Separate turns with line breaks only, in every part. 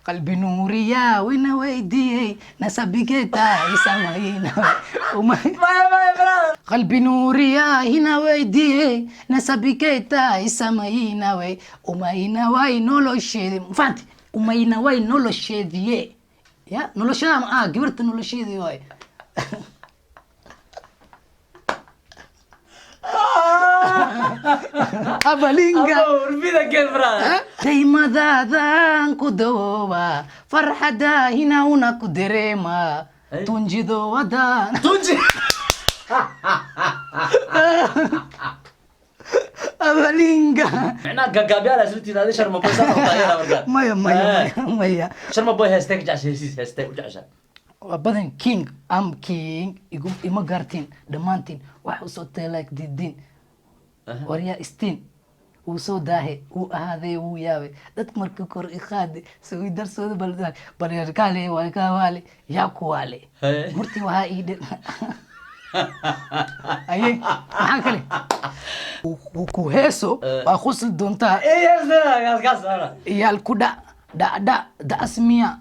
Qalbi nuuriyaa wina weydiiyey nasabigeeta isamayna.
Maya, maya, brother.
Qalbi nuuriyaa hina weydiiyey nasabikeeta isamaynawe umayna way nolosheedi, mafahanti? Umayna way nolosheediye ya noloshada ma ah gabarta nolosheedii waay. Abalinga.
Abo, repeat again, brother.
Daymadaadan ku dawooba farxadda hinauna ku dareema.
Hey.
Tunjido wadan.
Tunji.
Abalinga.
Micnaha gagaabyaal isla tihiin, adi Sharma Boy saan u taageeraa markaa.
Maya, maya.
Eh.
Maya, maya.
Sharma Boy heestee ka jeceshay? Hesiis heestee u jeceshay?
Waa badan. King am king igu ima gaartiin dhammaantiin wax usoo teelaag diidin. Waryaa istiin wuu soo daahe wuu ahaadee wuu yaabay dadka marka kor iqaade soo darsooda balyarkaale waale yaa ku waale.
Hey.
Murti waxaa ii dhe aye maxaa kale ku heeso waa khusli doontaa.
Eh, heestee kaas kaas ana.
Iyaal ku dhac dhac dhac da'as miya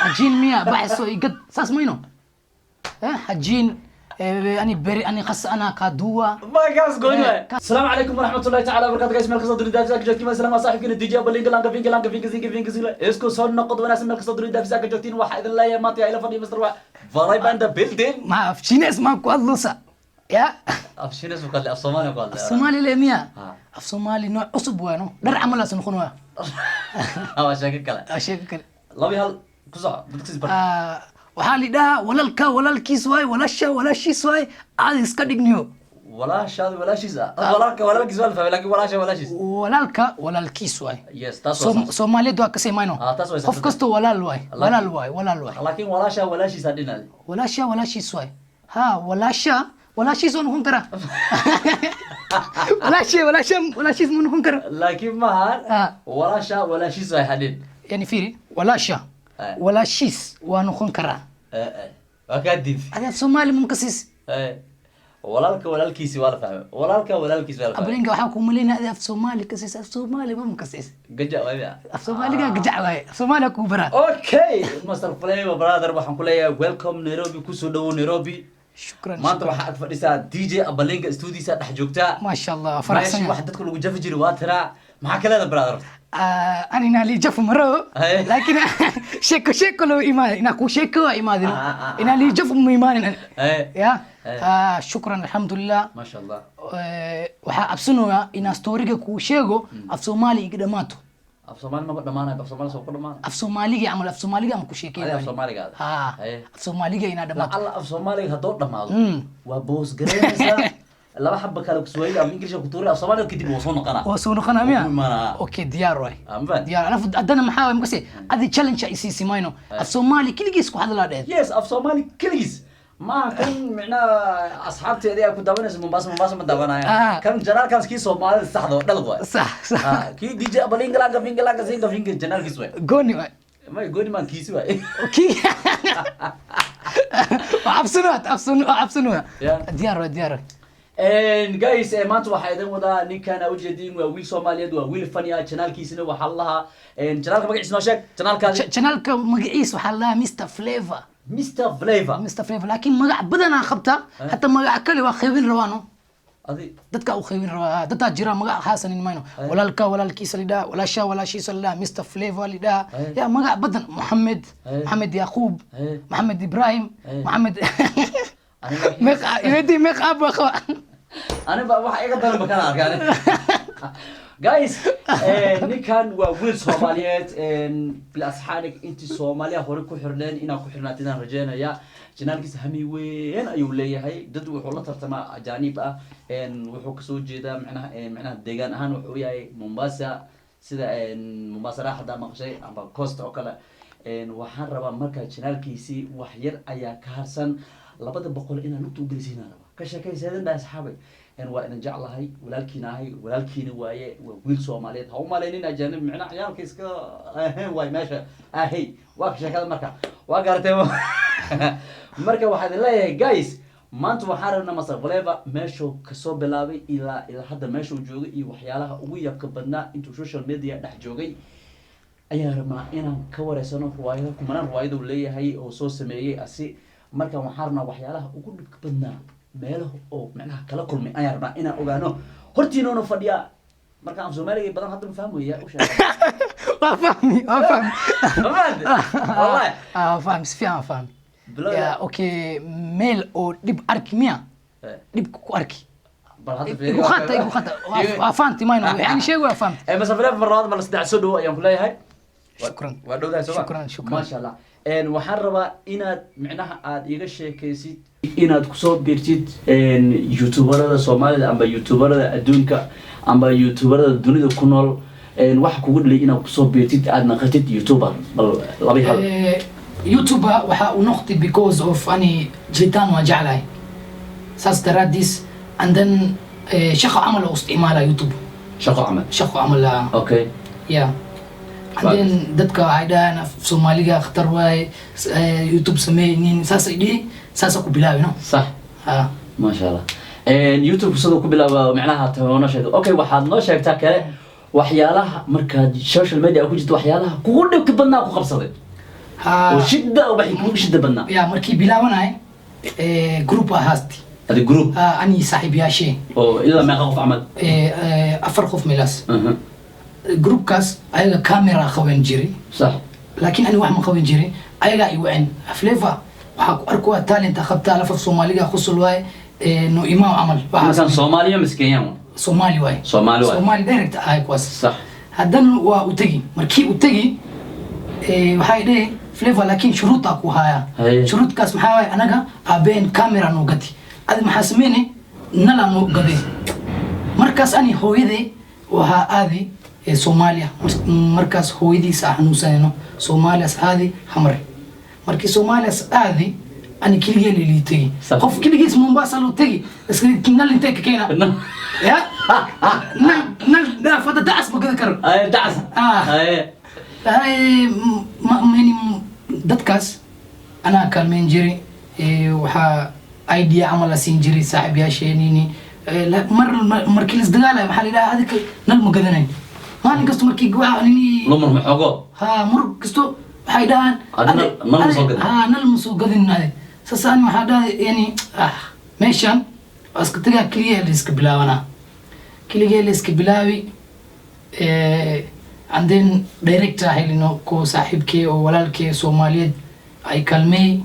hajiin miya baxso igad saas mayno. Eh, hajiin ani beri ani khas ana kaduwa.
Ma kaas gooni waay.
Eh,
Asalaamu calaykum waraxmatullahi tacaala wabarakaatu, guys, meel kastoo dunida ka joogtiin. Waa salaam saaxiibkiina DJ Balinga Langa Vinga Langa Vinga Zinga Vinga Zinga. Isku soo noqod wanaagsan meel kastoo dunida ka joogtiin. Waxaa idin leeyahay maanta ila fadhiya Mr. Vibe and the building.
Ma af Chinese ma ku hadlusa ya?
Af Shiinays ku hadlay, af Soomaali ku hadlay.
Af Soomaali le miya?
Ha.
Af Soomaali nooc cusub waano dhar camalaas noqon waa.
Waa sheeko kale.
Aa, sheeko kale.
2-1 ku soco dadka sis bar.
Ah, waxaa la dhahaa walalka walaalkiis waay, walasha walaashiis waay, aad iska dhigniyo.
Walaashaada walaashiis ah, walaalka walaalkiis waa la fahmay, laakiin walaasha walaashiis?
Walaalka walaalkiis waay.
Yes, taas waa sax.
Soomaaliyeed waa kasii mayno.
Ah, taas way
qof
saxsan.
Kastoo walaal waay, walaal waay, walaal waay.
Laakiin walaasha walaashiis ah dhinaadi.
Walaasha walaashiis waay, ha, walaasha walaashiis waa noqon karaa, walaasha walaasha walaashiis ma noqon kara.
Laakiin maahan.
Ah.
Walaasha walaashiis waay hadhin.
Yani fiiri, walaasha
Eh.
walaashiis waa noqon karaa.
Waa kaa diid.
Adaa Soomaali mamkasiis.
Walaalka walaalkiisi waa la fahmay, walaalka walaalkiis waa la fahmay.
Ablinka waxaa ku malaynaya adaa af Soomaali kasiis, af Soomaali mamkasiis.
Gaja waay miya?
Af Soomaaliga gajac waaye, af Soomaaliya kuu baraa.
Okay, Master Flavor, brother, waxaan ku leeyahay welcome Nairobi, kusoo dhawow Nairobi.
Shukran.
Maanta waxaa ag fadhisaa DJ Abalinga, stuudiisa dhex joogtaa.
Maasha Allah,
meeshii
faraxsan.
Wax dadka lagu jafi jiray waa tiraa, maxaa ka leeda, brother?
Anina lijafu maro.
Hey.
Laakiin sheeko sheeko loo imaade inaa ku sheeko waa imaadino.
Ah, ah, ah.
Inaa lijafu ma imaanin. Ya.
Hey.
Ah, shukran, alxamdulilah.
Maasha Allah.
Waxaa cabsanayaa inaa storiga kuu sheego af Soomaali iga dhamaato.
Af Soomaali maba dhamaanayo, af Soomaali soo ku dhamaanayo.
Af Soomaaliga camal, af Soomaaliga ama ku sheekey.
Adiga af Soomaaliga aada.
Ha.
Hey.
Af Soomaaliga inaa dhamaato.
Lacalla af Soomaaliga haddoo dhamaado waa boos garaynaysaa laba xaba kale Kiswahili ama English ku tuuri af Soomaaliga, kadib wuu soo noqonaa.
Waa soo noqonaa miya?
Wuu ku imaanaa.
Okay, diyaar waay.
Ah, ma fahanti?
Diyaar. Alafu haddana maxaa waay makase adi challenge ay siisi mayno, af Soomaali keligiis ku hadlaa dheed.
Yes, af Soomaali keligiis maaha kan, micnaha asxaabteedii ay ku daawanaysa Mombasa, Mombasa ma daawanayaan.
Ah.
Kan janaalkaas kii Soomaalida saxda oo dhalad waay.
Sax sax.
Ah, kii DJ Abalinga Finga Langa Singa Finga janaalkiis waay.
Gooni waay.
May gooni maan, kiisi waay.
Kii waa cabsanaa, waa cabsanaa.
Yeah.
Diyaar waay, diyaar waay.
Guys, maanta waxaa idin wadaa ninkan aa ujeediin, waa wiil Soomaaliyeed, waa wiil funny ah. Janaalkiisina waxaa la lahaa, janaalka magaciisa noo sheeg, janaalkaadi.
Channelka magaciis waxaa la dhahaa Mr Flavor.
Mr Flavor.
Mr Flavor, laakiin magac badanaa qabta, hataa magac kale waa qaybin rabaano.
Adi.
Dadka u qaybin rabaa, dadaa jira magac haasanin mayno, walaalka walaalkiisa lidhaha, walaasha walaashiisa lidhaha, Mr Flavor lidhaha. Ya magac badan, Moxamed. Maxamed Yaquub. Maxamed Ibrahim. Maxamed.
Aniga.
Meeqa iwedii, meeqa aab waa qaba?
Aniba waxa iga daran bakana arkaan, guys. Ninkan waa wiil Soomaaliyeed bilasxaanig intii Soomaaliya hore ku xirneen inaan ku xirnaatidaan rajeynaya. Janaalkiisa hami weyn ayuu leeyahay, dad wuxuu la tartamaa ajaanib ah. Wuxuu kasoo jeedaa micnaha deegaan ahaan wuxuu yahay Mombasa, sida Mombasa raaxada maqashay amba coast oo kale. Waxaan rabaa marka janaalkiisii wax yar ayaa ka harsan 200 inaan lugta ugelisiinaan rabaa ka sheekayseedan dha asxaabay. Waa idin jeclahay, walaalkiina ahay, walaalkiina waaye, waa wiil Soomaaliyeed. Ha u malaynin ajaanib, micnaha ciyaalka iska ahayn waay meesha ahey. Waa ka sheekada marka waa garatay. Marka waxaa idin leeyahay, guys, maanta waxaan rabnaa Master Flavor meeshuu kasoo bilaabay ilaa hadda meeshuu joogay iyo waxyaalaha ugu yabka badnaa intuu social media dhex joogay. Ayaan rabnaa inaan ka wareysano ruwaayado, kumanaan ruwaayada uu leeyahay oo soo sameeyey asi. Marka waxaan rabnaa waxyaalaha ugu dhibka badnaa, meelaha oo macnaha kala kulmay ayaan rabnaa inaan ogaano. Hortiinoona fadhiyaa. Marka af Soomaaliga badan hadda ma fahmaya u sheega.
Waa fahmi, waa fahmi.
Ma fahamtay? Wallahi.
Ah, waa fahmi, si fiican waa fahmi.
Bilowda.
Ya, okay, meel oo dhib arki miya? Dhibka ku arki.
Bal hadda fiiri.
Igu khata, igu khata. Waa fahamti mayno yani sheeg, waa fahamti.
Mr Flavor, mar labaad, mar saddex, soo dhawo ayaan ku leeyahay.
Shukran.
Waa dhowdahay, soo ma?
Shukran, shukran.
Maasha Allah. Waxaan rabaa inaad micnaha aad iga sheekaysid inaad kusoo biirtid youtuberada Soomaalida amba youtuberada adduunka amba youtuberada dunida ku nool. Waxa kugu dhalay inaad kusoo biirtid, aad naqatid youtuber, bal laba iyo hal.
YouTuber waxa uu noqday because of ani jilitaan waa jeclahay, saas daraadiis. And then shaqo camal oo isticmaala YouTube.
Shaqo camal.
Shaqo camal ah. Yeah, and then dadka waxay dhahaan af Soomaaliga khatar waaye, YouTube sameynin, saasay dhihi, saasa ku bilaabi no. Ha.
Maasha Allah. YouTube siduu ku bilaaba micnaha noo sheegta. Okay, waxaad noo sheegtaa kale waxyaalaha markaad social media ku jirto, waxyaalaha kugu dhibka badnaa ku qabsaday oo shida, waxay kugu shida badnaa.
Ya, markii bilaabanay group aa haasti.
Adi group?
Ha, ani saaxiibayaashee.
Oo ilaa meeqa qof camal?
Afar qof meelaas. Groupkaas ayaga camera qaban jiray. Laakiin ani wax ma qaban jirin. Ayagaa i wacen: "Flavor, waxaa ku arkuwa talenta qabtaa, lafaf Soomaaliga qusul waaye, no imaam camal." Waxaa
Markaan Soomaaliya mise Kenyaan?
Soomaali waaye.
Soomaali waaye.
Soomaali direct ahay kuwaas. Haddana waa u tegi, markii u tegi waxay dhehe: "Flavor, laakiin shuruudaa ku hayaa." Shuruudkaas maxaa waaye? Anaga aabeen camera noo gati, adi maxaa sameyne? Nalaa noo gade. Markaas ani hooyaday waxaa aadi Soomaaliya. Markaas hooyadiisa xanuunsanayno, Soomaaliyaas aadi hamre. Markii Soomaaliyaas aadi, ani keligee lilii tegi. Qof keligiis Mombasa loo tegi, iska nal intee ka keena? Ya, nal, nal dhaaf hadda dacas ma gadi karo.
Ay, dacas.
Ah. Ay, yani dadkaas anaa kaalmeyn jiray. Waxaa idea camal la siin jiray saaxiibyaasheenini. Mar markii lasdagaalayo waxaa la yidhaha: "Adika nal ma gadanayn." Maalin kasto markii waa nini
Lumar maxoogo.
Ha, mar kasto waxay dhahaan:
Adi nal ma soo gadin.
Ha, nal ma soo gadin adi. Saas ani waxaa dhahay yani ah, meeshan waa iska tagaa, keliya la iska bilaabanaa, keligee la iska bilaabi. And then director helino ko saaxiibkee oo walaalkee Soomaaliyeed ay kaalmeey,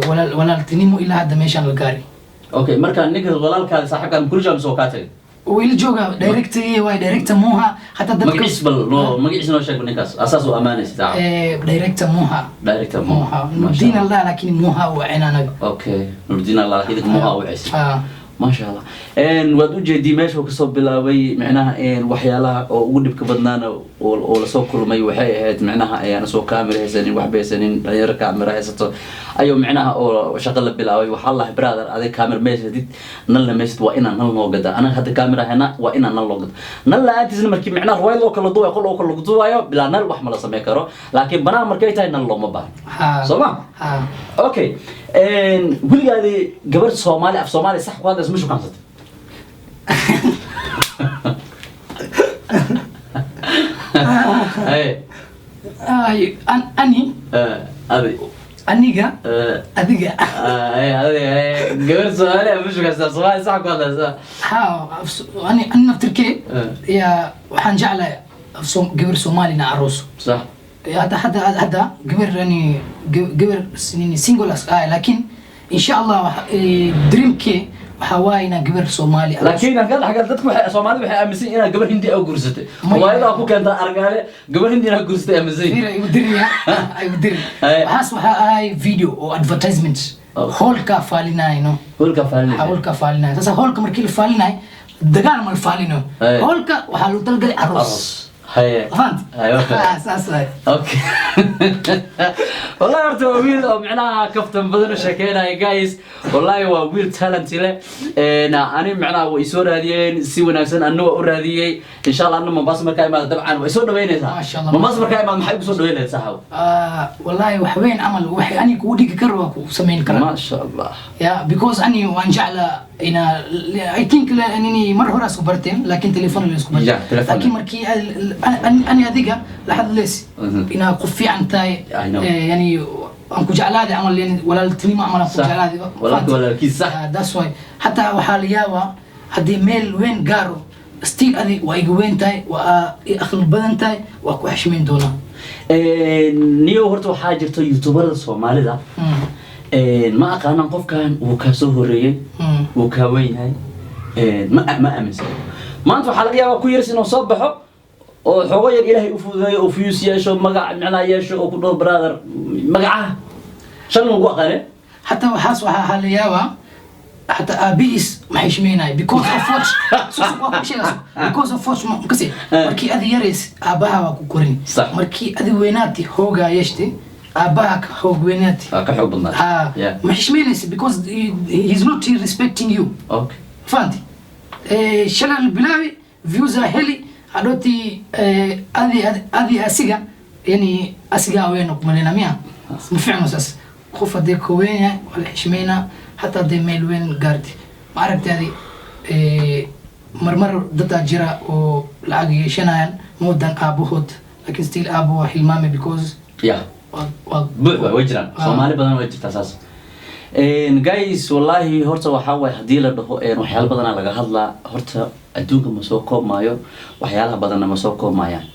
walaaltinimo ilaa hadda meeshaan la gaari.
Okay, marka ninka walaalkaada, saaxiibkaada, makula jooga mise waa kaa tagay?
Weli jooga, director waay, director Moha hataa dadka.
Magaciis bal noo, magaciis noo sheeg ninkaas, asaas u amaanaysa saaxiib.
Director Moha.
Director
Moha.
Masha
Nurdiin
Allah.
Allah, laakiin Moha waa cinaanaga.
Okay, Nurdiin Allah, idinka Moha u ceysa.
Ah.
Maasha Allah. Waad ujeedii meesha uu kasoo bilaabay micnaha. Waxyaalaha oo ugu dhibka badnaana oo lasoo kulmay waxay ahayd micnaha ayaan soo kaamira haysanin, waxba haysanin, dhalinyaro kaamira haysato ayuu micnaha oo shaqo la bilaabay. Waxaa lahay: "Brother, adig kaamira ma haysatid, nalna ma haysatid, waa inaan nal noo gadaa. Anaga hadda kaamira hayna, waa inaan nal noo gada." Nal la-aantiisna markii micnaha ruwaayad loo kala duwayo, qol oo kala duwayo, bilaa nal wax ma la sameyn karo, laakiin banaan markay tahay nal looma baahno. Soo ma?
Ha.
Okay, weligaadi gabar Soomaali af Soomaali sax ku hadlaysa ma shukansatay? Hey,
Ay, ani
adi.
Aniga adiga.
Adi gabar Soomaali ma shukansata, Soomaali sax ku hadlaysa?
Ha, ani naftirkee ya waxaan jeclahay gabar Soomaalina aroos. Hadda gabar yani gabar single as ah, laakiin insha Allah dreamkee waxaa waaye inaan gabar Soomaali aroos.
Laakiin halkan xagga dadku waxay, Soomaalida waxay aaminsan yihiin inaad gabar Hindi ah guursatay.
Maya.
Riwaayada ku keentaa argaale gabar Hindi inaad guursatay aaminsan yihiin.
Fiira, igu diriya, igu diri. Waxaas waxaa ahay video oo advertisement. Hoolka faalinayno.
Hoolka faalinaysa.
Hoolka faalinayo. Sasa hoolka markii la faalinayo, dagaal ma la faalinayo. Hoolka waxaa loo talgalay aroos.
Aroos. Haye.
Fahant?
Haye, okay.
Ah, saas waay.
Okay, wallahi horta waa wiil oo micnaha kaftan badan u sheekeynaya, guys. Wallahi waa wiil talent leh. Ani micnaha way isoo raadiyeen si wanaagsan, anna waa u raadiyey. Insha Allah anna Mombasa markaa imaado, dabcan way soo dhaweynaysaa.
Masha Allah.
Mombasa markaa imaado, maxay igu soo dhaweynaysaa, saxaw?
Ah, wallahi wax weyn camal, waxay ani kugu dhigi karo waa ku samayn karaa.
Maasha Allah.
Yeah, because ani waan jeclaa. Ina I think nini mar hore isku barteen, laakiin telefoon la isku barteen.
Yeah, telefoon.
Laakiin markii ani adiga la hadlays inaa qof fiican tahay.
I know.
Yani aan ku jeclaaday camal, yani walaaltinimo camal aan ku jeclaaday.
Walaalka walaalkiis, sax.
Ah, that's why hataa waxaa la yaabaa haddii meel weyn gaaro, still adi waa iga weyn tahay, waa i aqli badan tahay, waa ku xishmeyn doonaa.
Niyo, horta waxaa jirta youtuberada Soomaalida ma aqaanan qofkan wuu kaa soo horeeyey, wuu kaa weyn yahay, ma aaminsan. Maanta waxaa laga yaabaa ku yaris inuu soo baxo oo xoogo yar Ilaahay u fududeeyo oo views yeesho, magac micnaa yeesho, oo ku dhaho, "Brother, magacaha shan lagu aqaane."
Hataa waxaas waxaa la yaabaa hataa aabihiis ma xishmeynayo because of what? Waa ku sheegaa, because of what? Makasi markii adi yarays aabaha waa ku korin. Markii adi weynaati, hoogaa yeeshte, aabaha ka hoog weynaati.
Waa ka xoog badnaa.
Ha. Ma xishmeynaysa because he's not respecting you. Fahanti? Shalay bilaabi views aa heli, hadhooti adi asiga, yani asigaa weyn kumalina miya? Ma fiicno saas. Qof haddii ka weyn yahay waa la xishmeynaa, hataa haddii meel weyn gaarti. Ma aragti adi, marmar dadaa jira oo lacag yeeshanayaan moodan aabahood, laakiin still aabo waa hilmaamay because waa
buux waay, way jiraan. Soomaali badan way jirtaa saas. Guys, wallahi horta waxaa waaye, haddii la dhaho waxyaalo badanaa laga hadlaa, horta adduunka ma soo koobmaayo, waxyaalaha badanna ma soo koobmayaan.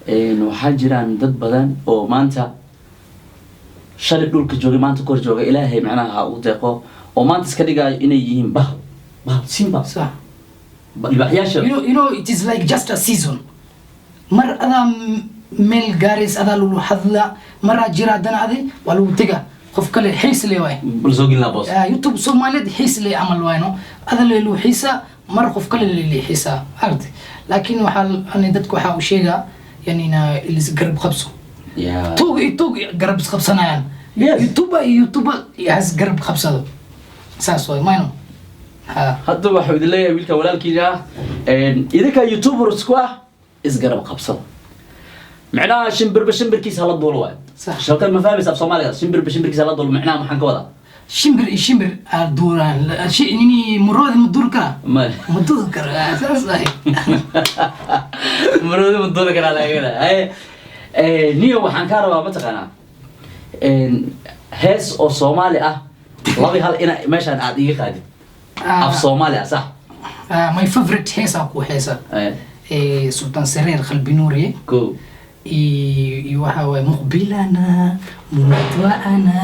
Waxaa jiraan dad badan oo maanta shalay dhulka joogay, maanta kor jooga, Ilaahay macnaha ha u deeqo, oo maanta iska dhigaayo inay yihiin bahal bahal simba, libaaxyaasha.
You know it is like just a season. Mar adaa meel gaarays, adaa lagu hadlaa, maraa jira haddana adi waa lagu tega, qof kale xiis le waay.
Lasoo gelinaa boos.
Ah, YouTube Soomaaliyeed xiis le camal waayno, ada leelu xiisa, mar qof kale lele xiisa, aragtay? Laakiin waxaa ani dadka waxaa u sheegaa yani ina is garab qabso. Tuug iyo tuug garab isqabsanayaan. YouTuber iyo YouTuber has garab qabsado, saas waay mayno ha.
Hadda waxuu idin leeyahay wiilka walaalkiina ah, idinka youtubers ku ah isgarab qabsada, macnaha shimbirba shimbirkiisa hala duulo waay. Shabakad ma fahmaysa af Soomaaliga? Shimbirba shimbirkiisa hala duulo, macnaha maxaan ka wadaa?
Shimbir iyo shimbir aa duuraan. Nini muroodi ma duuri karaa?
Ma.
Ma duuri kara. Saas ahay.
Maroodi ma duuli karaa laga. Niyo, waxaan kaa rabaa, mataqaanaa, hees oo Soomaali ah, laba iyo hal, ina meeshaan aad iiga qaadid af Soomaali ah, sax?
Ah, my favorite heesa ku heesa. Sultan Sareer, Qalbi Nuuriye.
Ko.
Iyo waxaa waaye muqbilana munadwaana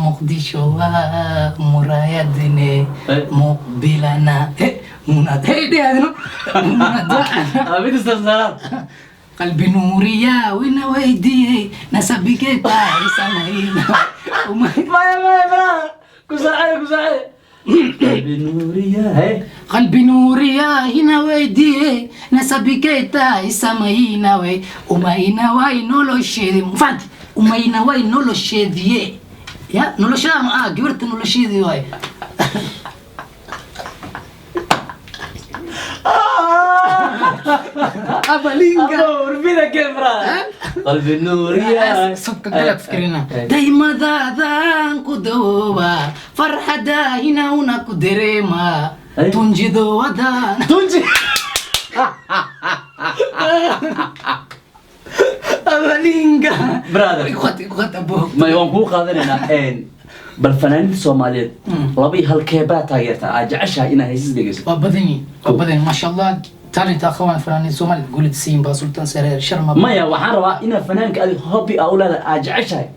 Muqdisho waa muraayadine. Muqbilana he munad hey dhehadino munadwaana.
Mid istarsaaraan.
Qalbi Nuuriya wina weydiiyey nasabigee tahay samayna.
Maya, maya, brother, ku saacade, ku saacade. Qalbi Nuuriya, hey.
Qalbi Nuuriya hina weydiiyey nasabigee tahay samayna wey umayna way nolosheedi, fahanti? Umayna way nolosheediye ya noloshada ma ah gabarta nolosheedii waay. Abalinga.
Urbida keen, brother, Qalbi Nuuriya.
Subka galab fikirina daymadaadan ku dawooba, farxada hinauna ku dareema. Tunjido wadan.
Tunji.
Abalinga.
Brother.
Iqat iqat abo.
May, waan kuu qaadanaynaa. Bal fanaaniinta Soomaaliyeed laba iyo halkee baa taageertaa, aad jeceshahay inaad heesas dhegeyso?
Waa badan yihiin, waa badan yihiin, maasha Allah, talent aqoon fanaaniin Soomaaliyeed, Gulid Simba, Sultan Sareer, Sharma.
Maya, waxaan rabaa inaad fanaanka adi hobby aa u leedahay, aad jeceshahay,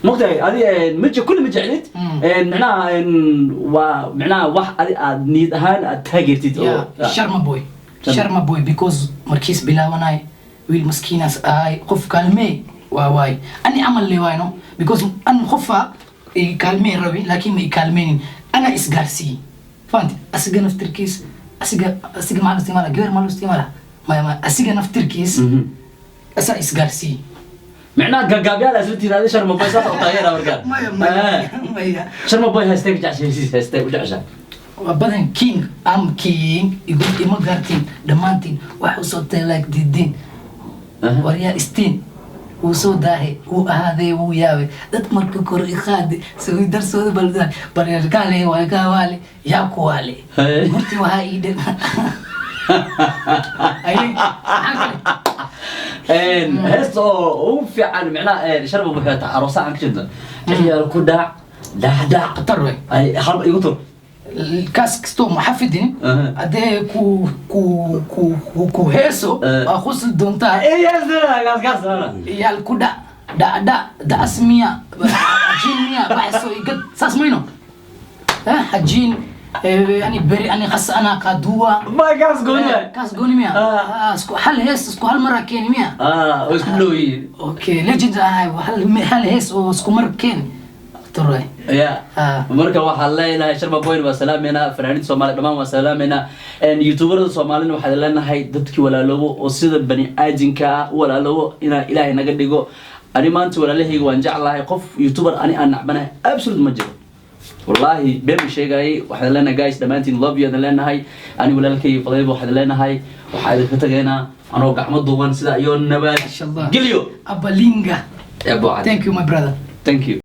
mogtahay adi ma kulli ma jeclid. Micnaha waa micnaha wax adi aad niyad ahaan aad taageertid oo
Yeah, Sharma Boy.
Sharma.
Sharma Boy, because markiis bilaabanay wiil maskiinaas ahay, qof kaalmee waa waay, ani camal le waayno, because an qofa i kaalmee rabi laakiin ma i kaalmeynin, ana isgaarsiiyey, fahanti? Asiga naftirkiis, asiga maxaa la isticmaala? Gabar maa loo isticmaala? Maya, maya, asiga naftirkiis asaa isgaarsiiyey.
Micnaha gagaabyaal isla tiraahday, Sharma Boy saas u taageera markaa?
Maya, maya, maya.
Sharma Boy heestee ka jeceshahay? Heesiis heestee u jeceshahay?
Waa badan. King, am king, igu ima gaartiin dhammaantiin, wax usoo like diidin. Waryaa istiin. Wuu soo daahay, wuu ahaaday, wuu yaabay. Dad marka kor iqaade soo darsooda baldan bareerkaale waa ka waale, yaa ku waale.
Hey.
Murti waxaa ii dhan. Ay, maxaa kale?
Heesta oo ugu fiican, micnaha Sharma wuxuu tahay aroosa aan ka jirto, ciyaal ku dhac dhac dhac.
Khatar wey.
Ay, hal igu tur.
Kaas kastoo ma xafidin. Haddee ku heeso, waa qusli doontaa.
Kaas kaas.
Ciyaal ku dhac dhac dhac, dacas miya, xajiin miya, baxso igad, saas mayno. Xajiin yani beri ani khas ana qaduwa.
Ma kaas gooni waay.
Kaas gooni miya?
Ah.
Ah, isku hal hees, isku hal mara keeni miya?
Ah, way isku dhow yihiin.
Okay, legend ahay, hal hees oo isku mar keeni khatar waay.
Ya.
Ah.
Marka waxaan leenahay Sharma Boy waa salaameynaa, fanaaniinta Soomaaliya dhammaan waa salaameynaa, youtuberada Soomaalina waxaan leenahay dadkii walaaloobo oo sida bani aadinka ah u walaaloobo inaa Ilaahay naga dhigo. Ani maanta walaalahayga waan jeclahay. Qof youtuber ani aan nacbanahay absolute ma jiro, wallaahi been ma sheegayay. Waxaan leenahay guys, dhammaantiin love you aan leenahay. Ani walaalkay Fadayba waxaan leenahay, waxaa idinka tagaynaa anoo gacmo duuban sida iyo nabad
Masha Allah.
gelyo.
Abalinga.
Ya Abu Cali.
Thank you, my brother.
Thank you.